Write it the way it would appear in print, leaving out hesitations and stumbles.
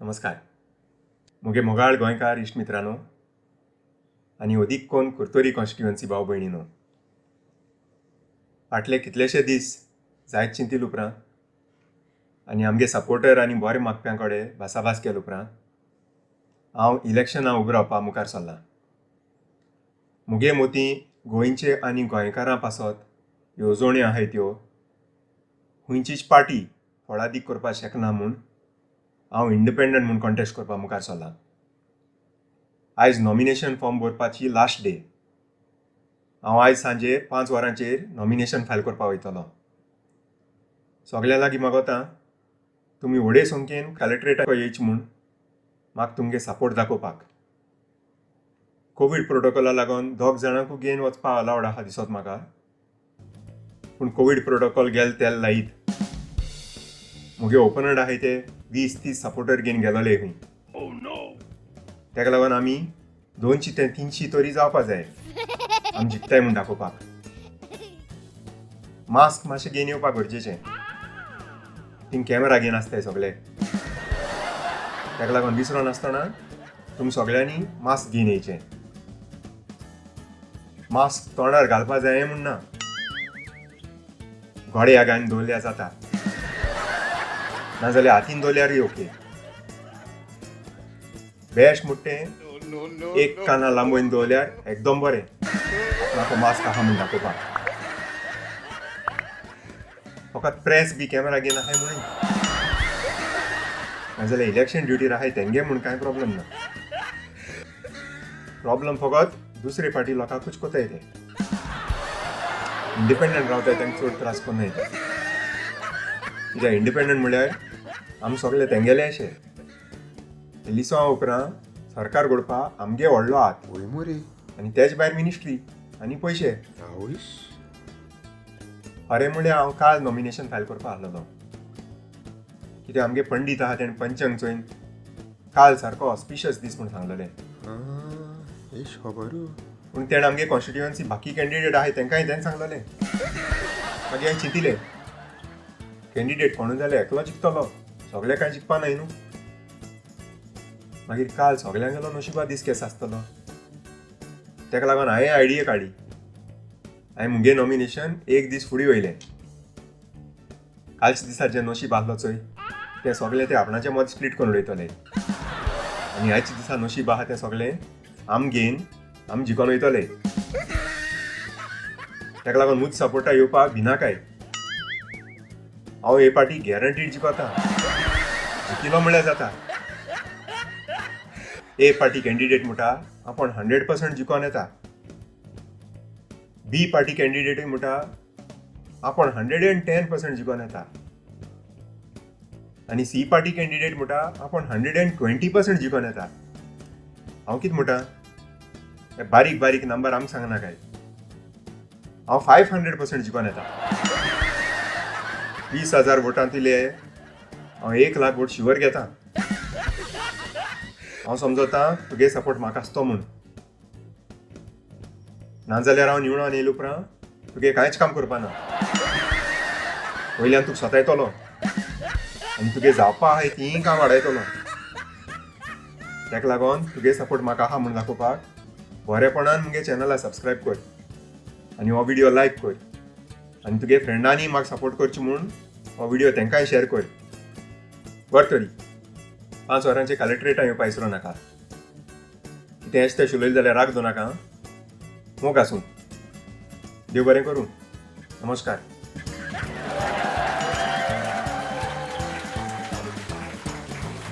नमस्कार मुगे मोगाळ गोंयकार इश्ट मित्रांनो आनी अदीक कोण कुरतोरी कॉन्स्टिट्युएन्सी भाव भयणीनो, फाटले कितलेशे दीस जायत चिंतील उपरांत आनी आमगे सपोर्टर आनी बरे मागप्यां कडेन भासाभास केले उपरांत हांव इलेक्शनाक उबो रावपा मुखार सरलां. मुगे मोती गोंयचे आनी गोंयकारां पासत येवजण्यो आहाय त्यो खंयचीच पार्टी फळादीक करपाक शकना म्हूण हांव इंडिपेंडंट म्हूण कॉन्टेस्ट करपा मुखार सरलां. आयज नॉमिनेशन फॉर्म भरपाची लास्ट डे. हांव आयज सांजे 5 वरांचेर नॉमिनेशन फायल करपाक वयतलो. सगल्यां लागीं मागोता तुमी व्हडे संख्येन कलेक्ट्रेटाक येयचे म्हूण म्हाका तुमगे सपोर्ट दाखोवपाक. कोवीड प्रोटोकॉला लागून 2 जाणांकू घेवन वचपाक अलावड आहा दिसत म्हाका, पूण कोवीड प्रोटोकॉल गेल तेल लायत मुगे ओपनंट आहाय ते 20-30 सपोर्टर घेवन गेलोले खंय. तेका लागून आमी 200 ते 300 तरी जावपा जाय आमी जिखताय म्हूण दाखोवपाक. मास्क मातशें घेवन येवपाक गरजेचें, थिंग कॅमेरा घेवन आसताय सगळे, तेका लागून विसरो नासतना तुमी सगळ्यांनी मास्क घेवन येयचें. मास्क तोंडार घालपा जाय म्हूण ना, गोड्या घालून दवरल्यार जाता, नाजाल्यार हातीन दवरल्यारूय ओके. बेस्ट म्हणटा एक काना लांबोवन दवरल्यार एकदम बरें, आपणाको मास्क आहा म्हूण दाखोवपाक. फकत प्रेस बी कॅमेरा घेवन आहाय म्हणून, नाजाल्यार इलेक्शन ड्युटीर आहाय तेंगे म्हूण कांय प्रॉब्लम ना. प्रॉब्लम फकत दुसरे पार्टी लोकांकूच कोताय ते इंडिपेंडंट रावताय तांकां चड त्रास कोन्नाय ते. कित्याक इंडिपेंडंट म्हळ्यार आमी सगळे तेंगेले अशे. लिसांव उपरांत सरकार घडोवपा आमगे व्हडलो हात आनी तेज भायर मिनिस्ट्री आनी पयशे. खरें म्हळ्यार हांव काल नॉमिनेशन फायल करपा आसलेलो, कित्याक आमगे पंडीत आहा तेणें पंचंग चोयन काल सारको ऑस्पिशियस दीस म्हूण सांगलेलें. पूण तेणें आमगे कॉन्स्टिट्युएन्सी बाकी कॅन्डिडेट आहाय तेंकांय तेणें सांगलेलें. मागीर हांवें चिंतिलें कॅन्डिडेट कोणूय जाल्यार एकलो जिखतलो, सगळे कांय जिखपा नाय न्हू. मागीर काल सगळ्यांगेलो नशिबा दीस केसो आसतलो, तेका लागून हांवें आयडिया काडली. हांवें मुगे नॉमिनेशन एक दीस फुडें वयलें. कालच्या दिसा जें नशीब आसलो चोय तें सगळें ते आपणाचें मत स्प्लीट करून उडयतले आनी आयच्या दिसा नशीब आहा तें सगळें आम घेवन आम जिखोन वयतले. तेका लागून म्हूच सपोर्टा येवपाक भिनाकाय. हांव हे पार्टी गॅरंटीड जिखोता, जिखिलो म्हळ्यार जाता. ए पार्टी कॅन्डिडेट म्हणटा आपूण 100% जिखोन येता, बी पार्टी कॅन्डिडेटूय म्हणटा आपूण 110% जिखोन येता, आनी सी पार्टी कॅन्डिडेट म्हणटा आपूण 120% जिखोन येता. हांव कितें म्हणटा, हे बारीक बारीक नंबर आमकां सांगना काय, हांव 500% जिखोन येता. 20,000 वोटांतले हांव 1 लाख वोट शुवर घेता. हांव समजता तुगे सपोर्ट म्हाका आसतो म्हूण, नाजाल्यार हांव निवडून येयले उपरांत तुगे कांयच काम करपा ना. वयल्यान तुका सतायतलो आनी तुगे जावपा आहाय तीं काम वाडयतलो. तेका लागून तुगे सपोर्ट म्हाका आहा म्हूण दाखोवपाक बरेपणान मुगे चॅनला सबस्क्रायब कर आनी हो व्हिडियो लायक कर आनी तुगे फ्रेंडांनी म्हाका सपोर्ट करचो म्हूण हो व्हिडियो तेंकांय शेअर कर. बरें तरी 5 वरांचे कलेक्ट्रेटां येवपा विसरो नाका. कितें एश तेश उलयलें जाल्यार राग दवर नाका. मोग आसूं, देव बरें करूं. नमस्कार.